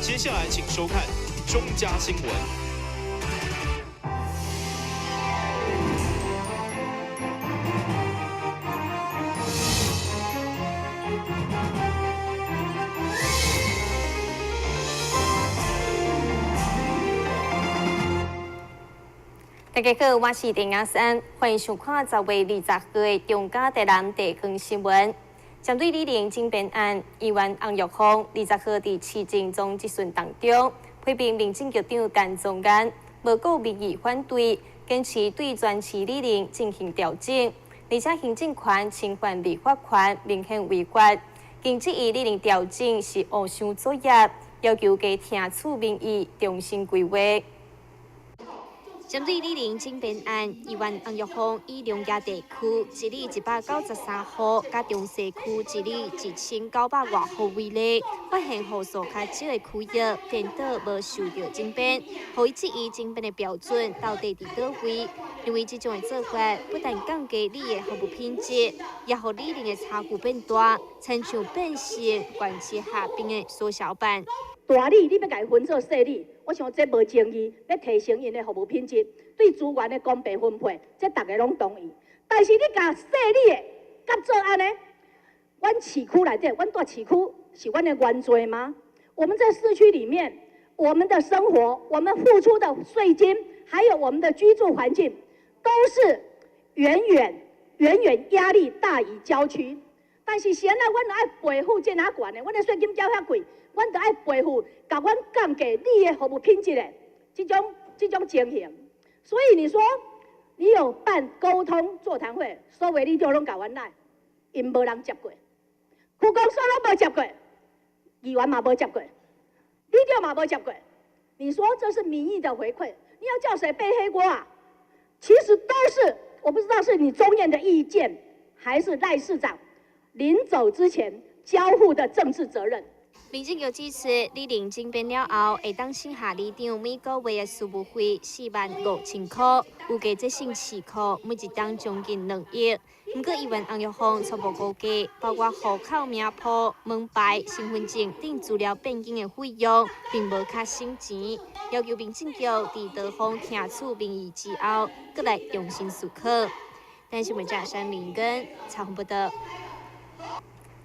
接下來請收看中嘉新聞。大家好，我是林雅珊，歡迎收看10月20號的中嘉台南地方新聞。針對李玲整編案，議員洪玉鳳20號佇市政總質詢當中，批評民政局長陳宗彥無顧民意反對，堅持對全市里程進行調整，而且行政權侵犯立法權，明顯違法。更質疑里程調整是烏箱作業，要求加聽取民意，重新規劃。針對里程整編案，議員洪玉鳳以龍墘地區一里193戶，佮中西區一里1900外戶為例，發現戶數較少的區域，顛倒無受著整編，予伊質疑整編的標準到底佇佗位？認為這種的做法不但降低里的服務品質，也予里程的差距變大，親像變成縣市合併的縮小版。大里你欲共伊分做細里，我想這無爭議，欲提升𪜶的服務品質，對資源的公平分配，這逐家攏同意。但是你共細里的佮做按呢？阮市區內底，阮蹛市區是阮的原罪嗎？我們在市區裡面，我們的生活，我們付出的稅金，還有我們的居住環境，都是遠遠遠遠壓力大於郊區。但是現在阮著愛賠付這爾懸的，阮的稅金繳遐貴，阮著愛賠付，共阮降低你的服務品質的這種情形。所以你說你有辦溝通座談會，所有里長攏共阮來，𪜶無人接過，區公所攏無接過，議員嘛無接過，里長嘛無接過。你說這是民意的回饋，你要叫誰背黑鍋啊？其實都是我不知道是你中院的意見，還是賴市長臨走之前交付的政治責任。民政局指出，里程整編了後，會當省下里長每個月的事務費4萬5千塊，預計節省市庫每一冬將近2億。毋過，議員洪玉鳳初步估計，包括戶口名簿、門牌、身份證等資料變更的費用，並無較省錢，要求民政局佇多方聽取民意之後，閣來重新思考。台視新聞張林根採訪報導。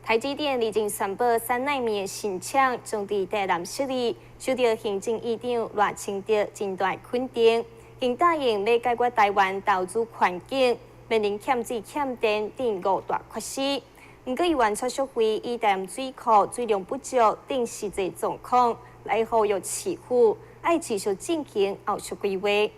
台積電日前宣布3奈米的新廠將佇台南設立，受著行政院長賴清德真大肯定，並答應欲解決台灣投資環境面臨欠水欠電等五大缺失。毋過，議員蔡淑慧以台南水庫水量不足等實際狀況來呼籲市府愛持續進行後續規劃。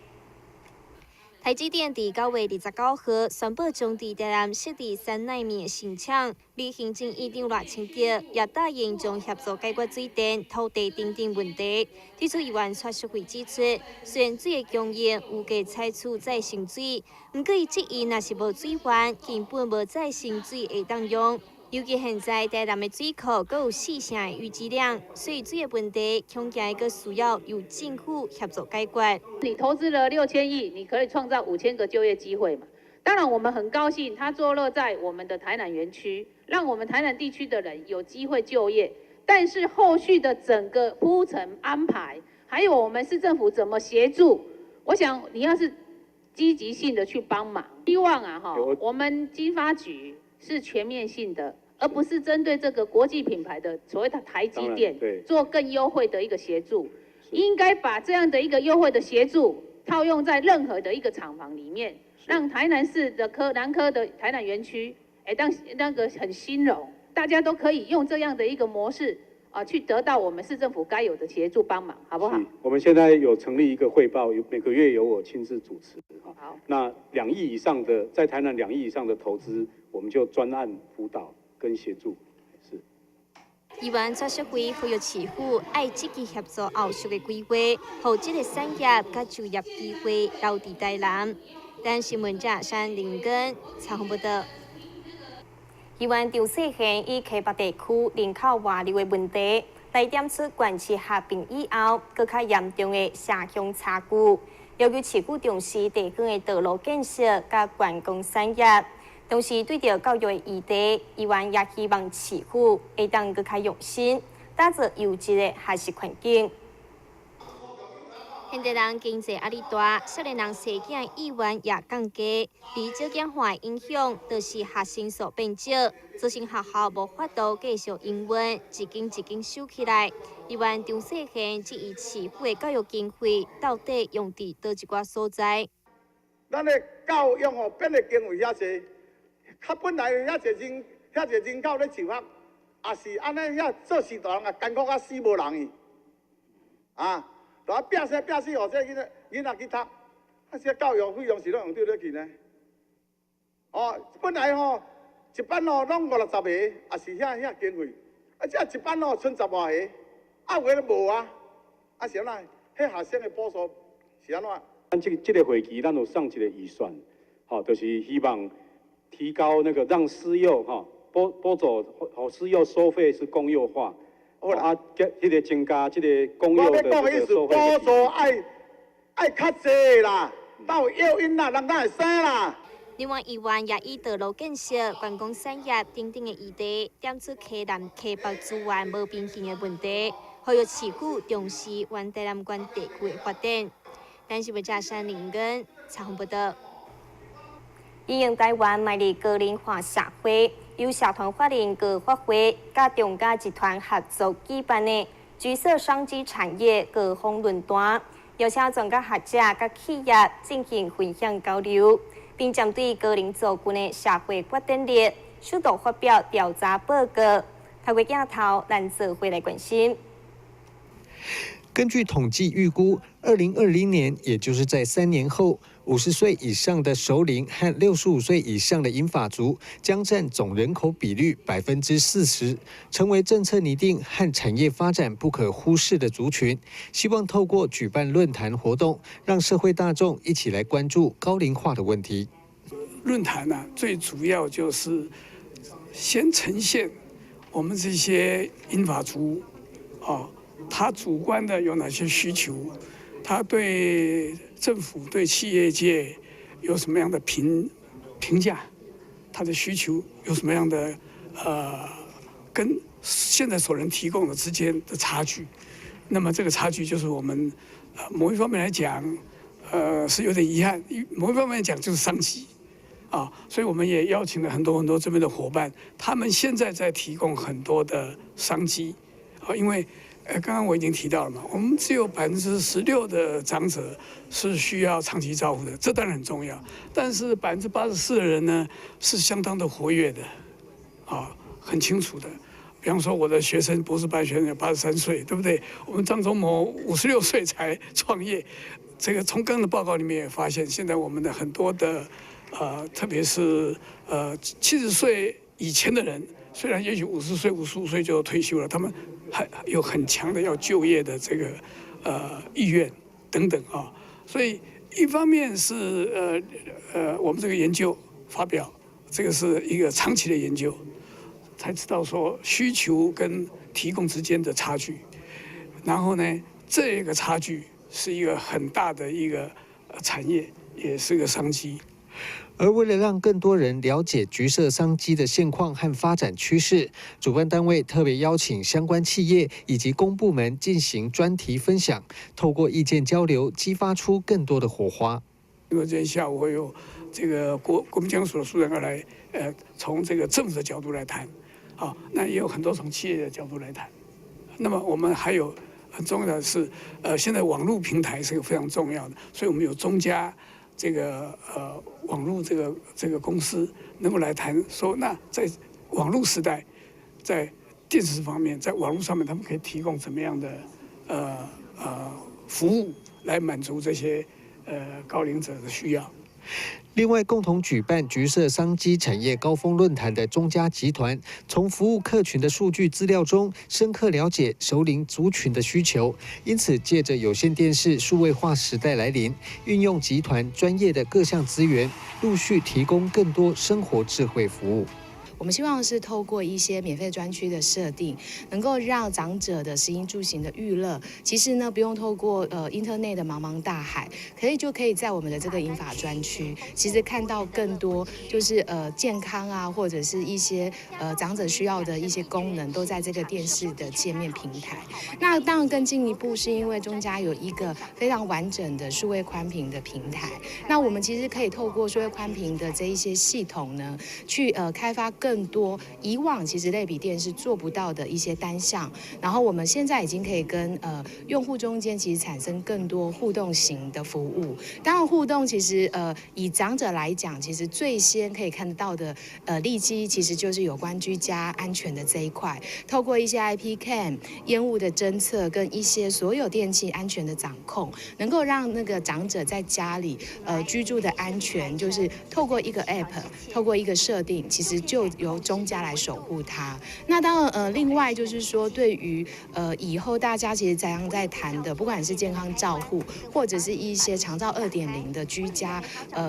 台積電佇9月29號宣布將佇台南設置3奈米的新廠，而行政院長賴清德也答應將協助解決水電、土地等等問題。對此，議員蔡淑慧指出，雖然水的供應預計採取再生水，毋過伊質疑若是無水源，根本無再生水會當用。尤其現在台南的水庫閣有四成的淤積量，所以水的問題恐驚閣需要由政府協助解決。你投資了6000億，你可以創造5000個就業機會嘛？當然，我們很高興它坐落在我們的台南園區，讓我們台南地區的人有機會就業。但是後續的整個鋪陳安排，還有我們市政府怎麼協助，我想你要是積極性的去幫忙，希望啊哈，我們經發局是全面性的。而不是針對這個國際品牌的所謂的台積電做更優惠的一個協助，應該把這樣的一個優惠的協助套用在任何的一個廠房裡面，讓台南市的科南科的台南園區，欸，當那個很興榮，大家都可以用這樣的一個模式啊，去得到我們市政府該有的協助幫忙，好不好？我們現在有成立一個匯報，每個月由我親自主持。好，那兩億以上的在台南2億以上的投資，我們就專案輔導跟協助。是。議員蔡淑慧呼籲市府愛積極協助後續的規劃，予這個產業佮就業機會留佇台南。台視新聞記者林根採訪報導。議員張世賢以溪北地區人口外流的問題，來點出縣市合併以後，閣較嚴重的城鄉差距，要求市府重視地方的道路建設佮觀光產業。同時，對著教育的議題，議員也希望市府會當閣較用心，打造優質的學習環境。現代人經濟壓力大，少年人生囝意願也降低，而少子化的影響，就是學生數變少，造成學校無法度繼續營運，一間一間收起來。議員張世賢質疑市府的教育經費到底用佇佗一寡所在？咱的教育吼變的經費遐濟，較本來遐濟人遐濟人口咧就學，也是按呢遐做事大人也艱苦甲死無人去，啊！就啊拚生拚死，予這囡仔囡仔去讀，啊，這教育費用是攏用佗咧去呢？哦，本來吼一班哦攏五六十個，也是遐遐經費，啊，這一班哦賰十外個，啊有的都無啊，啊是按怎？彼學生的補助是按怎？咱這這個會期，咱有送一個預算，吼，就是希望提高那個讓師幼吼補補助，予師幼收費是公幼化。啊，這彼個增加這個公幼的這個收費。補助愛愛較濟啦，鬥誘因啦，人才會生啦。另外，議員也以道路建設、觀光產業等等的議題，點出溪南溪北資源無平衡的問題，呼籲市府重視原台南縣地區的發展。台視記者山林根採訪報道。因應台灣邁入高齡化社會，由社團法人高發會佮中嘉集團合作舉辦的橘色商機產業高峰論壇，邀請專家學者佮企業進行分享交流，並針對高齡族群的社會發展力，首度發表調查報告。透過鏡頭，咱做伙來關心。根據統計預估，2020年，也就是在3年後，50歲以上的熟齡和65歲以上的銀髮族將佔總人口比率40%，成為政策擬定和產業發展不可忽視的族群。希望透過舉辦論壇活動，讓社會大眾一起來關注高齡化的問題。論壇呢，最主要就是先呈現我們這些銀髮族，啊。他主觀的有哪些需求？他對政府、對企業界有什麼樣的評價？他的需求有什麼樣的跟現在所能提供的之間的差距？那麼這個差距就是我們某一方面來講，是有點遺憾；某一方面來講就是商機啊。所以我們也邀請了很多很多這邊的夥伴，他們現在在提供很多的商機啊，因為剛剛我已經提到了嘛，我們只有16%的長者是需要長期照護的，這當然很重要。但是84%的人呢，是相當的活躍的，啊，很清楚的。比方說我的學生博士班學生有83歲，對不對？我們張忠謀56歲才創業，這個從剛剛的報告裡面也發現，現在我們的很多的，特別是70歲以前的人，雖然也許50歲、55歲就退休了，他們還有很強的要就業的這個意願等等啊，所以一方面是我們這個研究發表，這個是一個長期的研究，才知道說需求跟提供之間的差距，然後呢，這個差距是一個很大的一個產業，也是個商機。而為了讓更多人了解橘色商機的現況和發展趨勢，主辦單位特別邀請相關企業以及公部門進行專題分享，透過意見交流，激發出更多的火花。因為今天下午會有這個國民經署的署長來，從這個政府的角度來談，好，那也有很多從企業的角度來談。那麼我們還有很重要的是，現在網絡平台是個非常重要的，所以我們有中嘉這個網絡這個公司能夠來談說，那在網絡時代，在電視方面，在網絡上面，他們可以提供怎麼樣的服務來滿足這些高齡者的需要。另外，共同舉辦橘色商機產業高峰論壇的中嘉集團，從服務客群的數據資料中，深刻了解熟齡族群的需求，因此借着有線電視數位化時代來臨，運用集團專業的各項資源，陸續提供更多生活智慧服務。我們希望是透過一些免費專區的設定，能夠讓長者的食衣住行的娛樂，其實呢不用透過Internet 的茫茫大海，可以在我們的這個銀髮專區，其實看到更多就是健康啊，或者是一些長者需要的一些功能，都在這個電視的界面平台。那當然更進一步，是因為中嘉有一個非常完整的數位寬頻的平台，那我們其實可以透過數位寬頻的這一些系統呢，去開發更多以往其實類比電視做不到的一些單項，然後我們現在已經可以跟用戶中間其實產生更多互動型的服務。當然互動其實以長者來講，其實最先可以看得到的利基，其實就是有關居家安全的這一塊，透過一些 IP cam 煙霧的偵測跟一些所有電器安全的掌控，能夠讓那個長者在家裡居住的安全，就是透過一個 app，透過一個設定，其實就由中嘉來守護它。那當然另外就是說，對於以後大家其實常常在談的，不管是健康照護，或者是一些長照2.0的居家，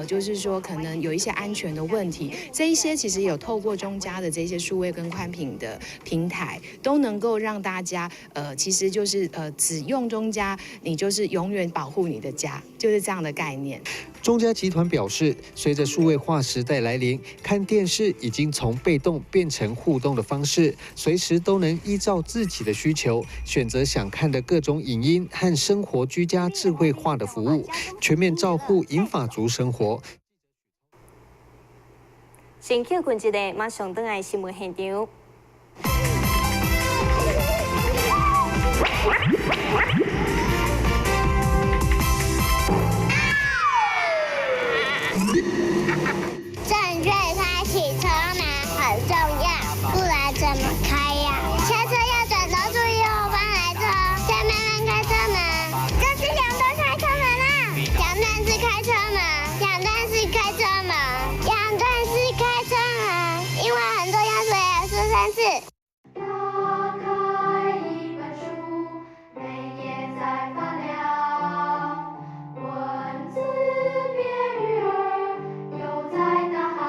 就是說可能有一些安全的問題，這一些其實有透過中嘉的這些數位跟寬頻的平台，都能夠讓大家其實就是只用中嘉，你就是永遠保護你的家，就是這樣的概念。中嘉集團表示，隨着數位化時代來臨，看電視已經從被動變成互動的方式，隨時都能依照自己的需求選擇想看的各種影音和生活居家智慧化的服務，全面照顧銀髮族生活。先歇睏一下，馬上轉來新聞現場。正確開啟車門很重要，不然怎麼開呀？下車要轉頭注意後方來車，再慢慢開車門。這是兩段開車門啦，兩段式開車門，兩段式開車門，兩段式開車門，因為很重要，所以要說三次。打開一本書，每頁在發亮，文字變魚兒，游在大海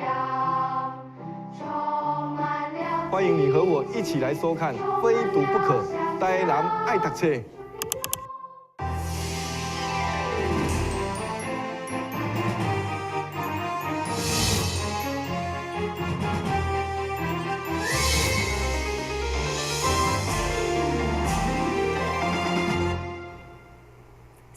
洋，充滿了。歡迎你和我一起來收看《非讀不可》，台南愛讀冊。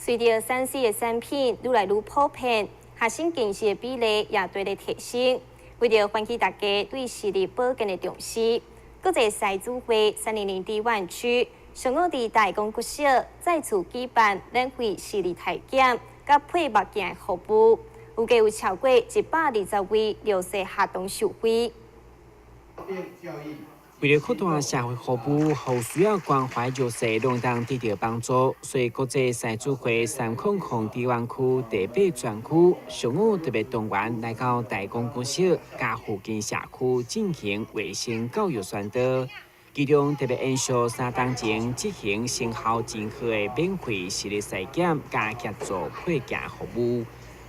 隨著3C 的產品愈來愈普遍，學生近視的比例也佇咧提升。為著喚起大家對視力保健的重視，國際師資會300台灣區上午佇大公國小再次舉辦免費視力體檢佮配目鏡的服務，預計有超過120位弱勢學童受惠。為了擴大社會服務，予需要關懷弱勢攏會當得著幫助，所以國際師資會300台灣區第八專區上午特別動員來到大公國小佮附近社區進行衛生教育宣導，其中特別延續3冬前執行成效真好的免費視力篩檢佮協助配鏡服務，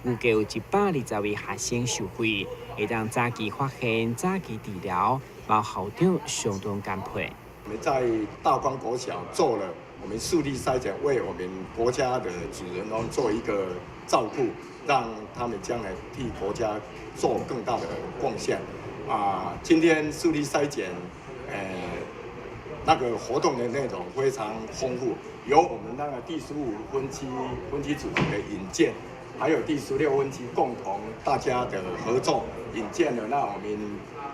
預計有120位學生受惠，會當早期發現、早期治療。包校長相當感佩。我們在大光國小做了我們視力篩檢，為我們國家的主人翁做一個照顧，讓他們將來替國家做更大的貢獻。啊，今天視力篩檢，那個活動的內容非常豐富，由我們那個第15分區分區主席的引薦，還有第16分區共同大家的合作引薦了，那我們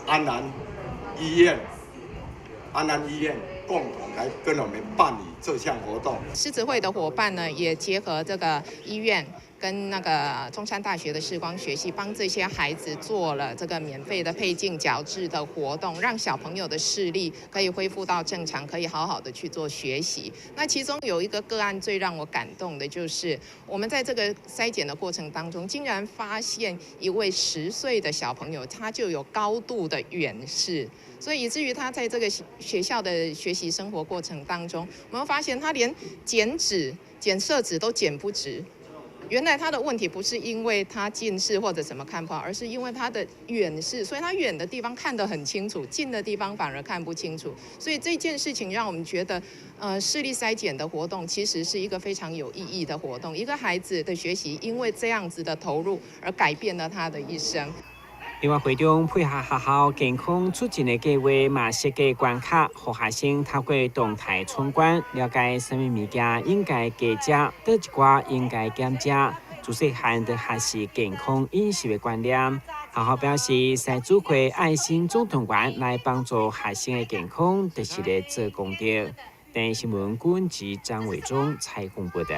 安南醫院、安南醫院共同來跟我們辦理這項活動。獅子會的夥伴呢，也結合這個醫院跟那個中山大學的視光學系，幫這些孩子做了這個免費的配鏡矯治的活動，讓小朋友的視力可以恢復到正常，可以好好的去做學習。那其中有一個個案最讓我感動的，就是我們在這個篩檢的過程當中，竟然發現一位10歲的小朋友，他就有高度的遠視。所以以至於他在這個學校的學習生活過程當中，我們發現他連剪紙、剪色紙都剪不直。原來他的問題不是因為他近視或者什麼看不好，而是因為他的遠視，所以他遠的地方看得很清楚，近的地方反而看不清楚。所以這件事情讓我們覺得，視力篩檢的活動其實是一個非常有意義的活動。一個孩子的學習，因為這樣子的投入而改變了他的一生。另外，會中配合學校健康促進的計劃，嘛設計關卡，予學生透過動態闖關，了解啥物物件應該加食，佗一寡應該減食，自細漢就學習健康飲食的觀念。學校表示，獅子會愛心總動員來幫助學生的健康，就是咧做功德。電視新聞軍及張偉忠採訪報道。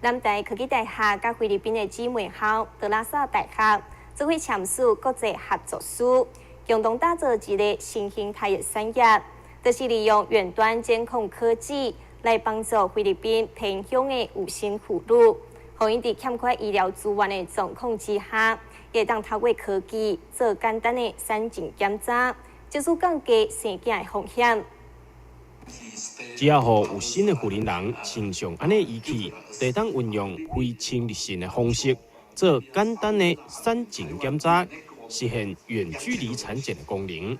南台科技大學佮菲律賓的姊妹校德拉薩大學做伙簽署國際合作書，共同打造一个新形態的產業，就是利用遠端監控科技來幫助菲律賓偏鄉的有身婦女，予𪜶佇欠缺醫療資源的狀況之下，會當透過科技做簡單的產前檢查，就是降低生囝的風險。只要予有身的婦人穿上按呢儀器，就會當運用非侵入性的方式做簡單的產前檢查，實現遠距離產檢的功能。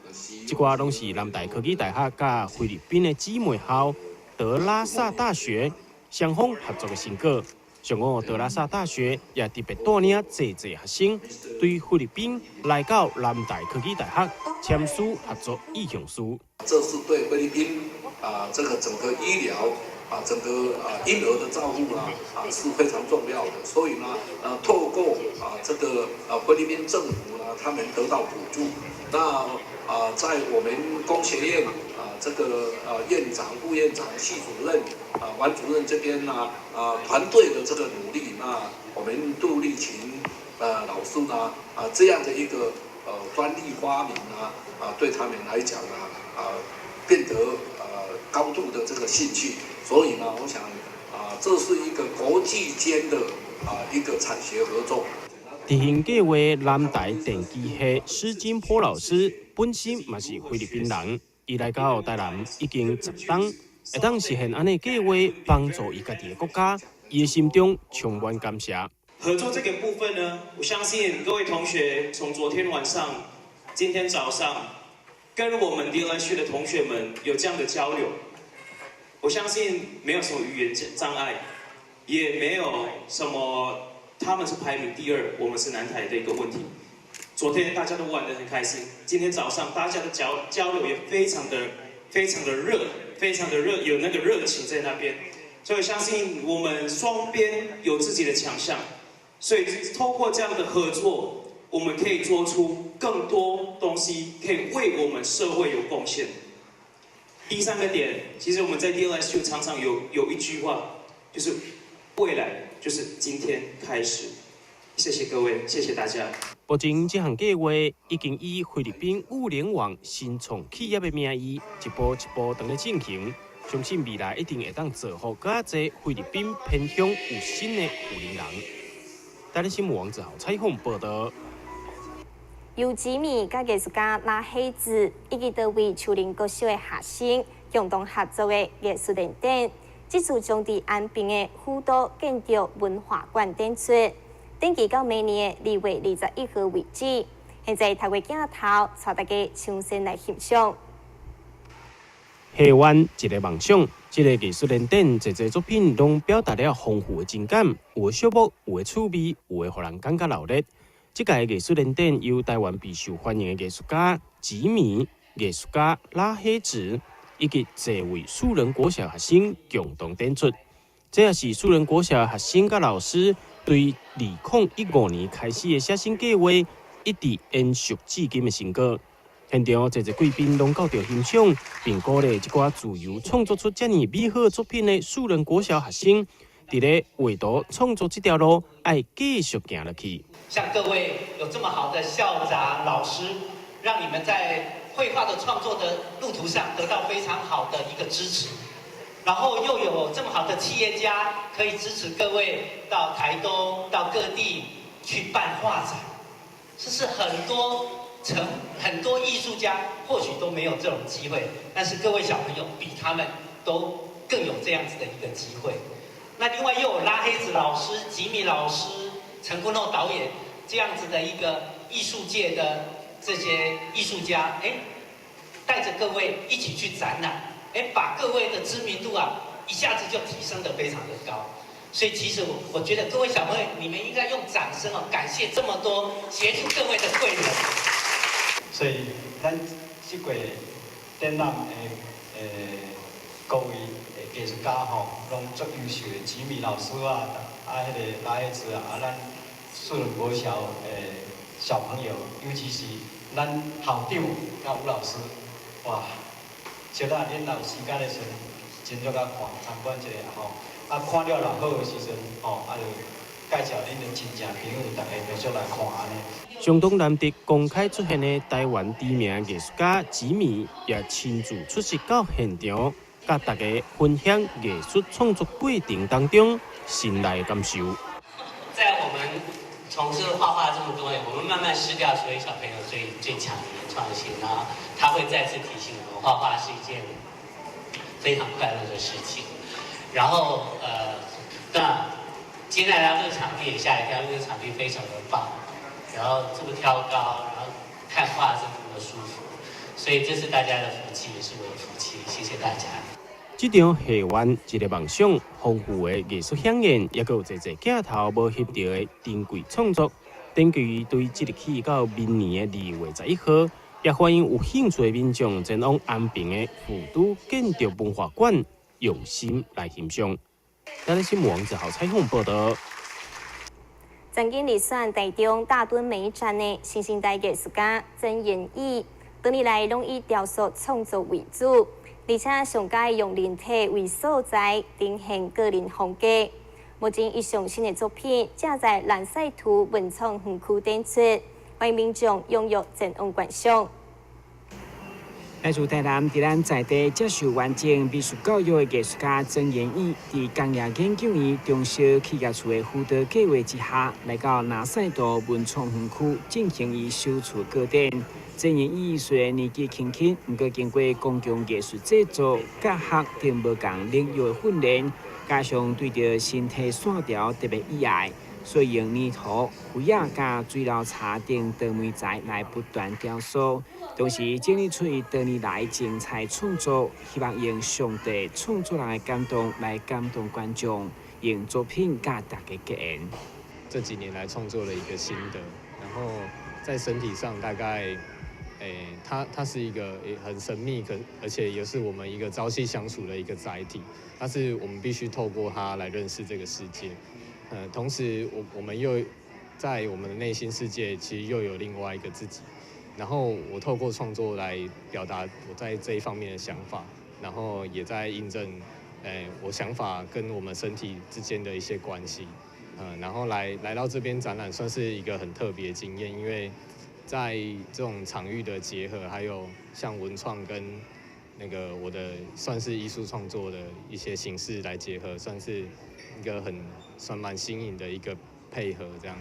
這寡攏是南台科技大學佮菲律賓的姊妹校德拉薩大學雙方合作的成果。上午德拉薩大學也特別帶領濟濟學生對菲律賓來到南台科技大學簽署合作意向書。這是對菲律賓啊，這個整個醫療啊，整個啊嬰兒的照護啊，是非常重要的。所以呢，透過啊這個啊菲律賓政府呢，他們得到補助。那啊，在我們工學院啊，這個啊院長、副院長、系主任啊、王主任這邊呢，啊團隊的這個努力，那我們杜麗琴老師呢，啊這樣的一個專利發明呢，啊對他們來講呢，啊變得高度的這個興趣，所以呢，我想啊，這是一個國際間的啊一個產學合作。執行計劃南台電機系施金波老師本身嘛是菲律賓人，伊來到台南已經10冬，會當實現按呢計劃，幫助伊家己的國家，伊的心中充滿感謝。合作這個部分呢，我相信各位同學從昨天晚上、今天早上，跟我們 DLSU 的同學們有這樣的交流，我相信沒有什麼語言障礙，也沒有什麼他們是排名第二，我們是南台的一個問題。昨天大家都玩得很開心，今天早上大家的交流也非常的非常的熱，非常的熱，有那個熱情在那邊，所以相信我們雙邊有自己的強項，所以透過這樣的合作，我們可以做出更多東西，可以為我們社會有貢獻。第三個點，其實我們在 DLSU 常常有一句話，就是未來就是今天開始。謝謝各位，謝謝大家。目前這項計劃已經以菲律賓物聯網新創企業的名義，一步一步當咧進行，相信未來一定會當造福閣較濟菲律賓偏鄉有身的婦人。台視新聞王子豪採訪報道。由吉米佮藝術家拉黑子以及多位樹林國小的學生共同合作的藝術聯展，這次將佇安平的府都建築文化館展出，展期到明年的2月21號為止。現在透過鏡頭帶大家搶先來欣賞。戲院一个夢想，這个藝術聯展，濟濟作品攏表達了豐富的情感，有的矫目，有的趣味，有的予人感覺鬧熱。這屆藝術聯展由台灣備受歡迎的藝術家吉米、藝術家拉黑子以及濟位樹仁國小學生共同展出。這也是樹仁國小學生佮老師對2015年開始的寫生計劃一直延續至今的成果。現場濟濟貴賓攏到場欣賞，並鼓勵這寡自由創作出遮爾美好作品的樹仁國小學生，佇咧畫圖創作這條路，愛繼續行落去。像各位有這麼好的校長、老師，讓你們在繪畫的創作的路途上得到非常好的一個支持，然後又有這麼好的企業家可以支持各位到台東、到各地去辦畫展，這是很多藝術家或許都沒有這種機會，但是各位小朋友比他們都更有這樣子的一個機會。那另外又有拉黑子老師、吉米老師、陳坤諾導演這樣子的一個藝術界的這些藝術家，哎，帶着各位一起去展覽，哎，把各位的知名度啊，一下子就提升得非常的高。所以其實我覺得各位小朋友，你們應該用掌聲哦，感謝這麼多協助各位的貴人。所以，咱這個展覽的各位藝術家吼，攏足優秀的吉米老師啊，啊，彼个拉黑子啊，啊，咱樹仁國小的小朋友，尤其是咱校長佮吳老師，哇，小等恁若有時間的時陣，真足佮看參觀一下吼，啊，看了若好的時陣，吼，啊，就介紹恁的親戚朋友，逐家陸續來看按呢。相當難得公開出現的台灣知名藝術家吉米，也親自出席到現場，佮大家分享藝術創作過程當中心內的感受。在我們從事畫畫這麼多年，我們慢慢失掉所以小朋友最最強的原創性，然後他會再次提醒我們，畫畫是一件非常快樂的事情。然後那今天來到這個場地也嚇一跳，因為這個場地非常的棒，然後這麼挑高，然後看畫是這麼舒服，所以這是大家的福氣，也是我的福氣，謝謝大家。這場戲院一個夢想，豐富的藝術饗宴，抑閣有濟濟鏡頭無翕著的珍貴創作。展期對即日起到明年的2月11號，也歡迎有興趣的民眾前往安平的府都建築文化館，用心來欣賞。台南新聞王子豪採訪報道。曾經入選台中大墩美展的新生代藝術家曾延義，多年來攏以雕塑創作為主，而且上佳用人體為素材，呈現個人風格。目前伊上新的作品正在蘭賽圖文創園區展出，歡迎民眾踴躍前往觀賞。來自台南，佇咱在地接受完整美術教育的藝術家曾延義，佇工業研究院中小企業處的輔導計劃之下，來到拿賽道文創園區進行伊首次個展。曾延義雖然年紀輕輕，毋過經過公共藝術製作、教學等無仝領域的訓練，加上對著身體線條特別喜愛，所以用泥土、灰仔佮水流茶等多媒材來不斷雕塑，同時整理出伊多年來精彩創作，希望用上帝創作人的感動來感動觀眾，用作品佮大家結緣。這幾年來創作了一個心得，然後在身體上大概，它是一個很神秘，可而且也是我們一個朝夕相處的一個載體，但是我們必須透過它來認識這個世界。同時我們又在我們的內心世界，其實又有另外一個自己。然後我透過創作來表達我在這一方面的想法，然後也在印證，我想法跟我們身體之間的一些關係。然後來到這邊展覽，算是一個很特別的經驗，因為在這種場域的結合，還有像文創跟那個我的算是藝術創作的一些形式來結合，算是一個很算蠻新穎的一個配合，這樣。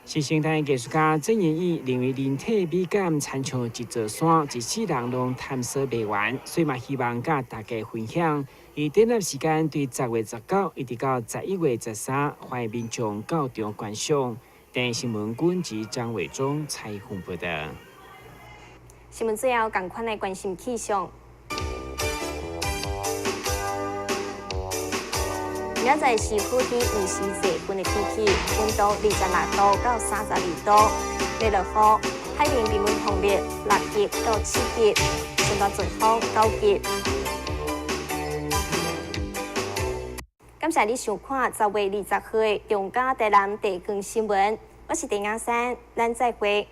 新生代藝術家曾延義認為人體美感親像一座山，一世人攏探索袂完，所以嘛希望佮大家分享。伊展覽時間對10月19一直到11月13，歡迎民眾到場觀賞。電視新聞軍及張偉忠採訪報道。新聞最後，仝款來關心氣象。明仔載是雨天20多分的天氣，溫度26度到32度。欲落雨，海面平均風力6級到7級，上大陣風9級。感謝你收看10月20號的中嘉台南地方新聞，我是陳雅珊，咱再會。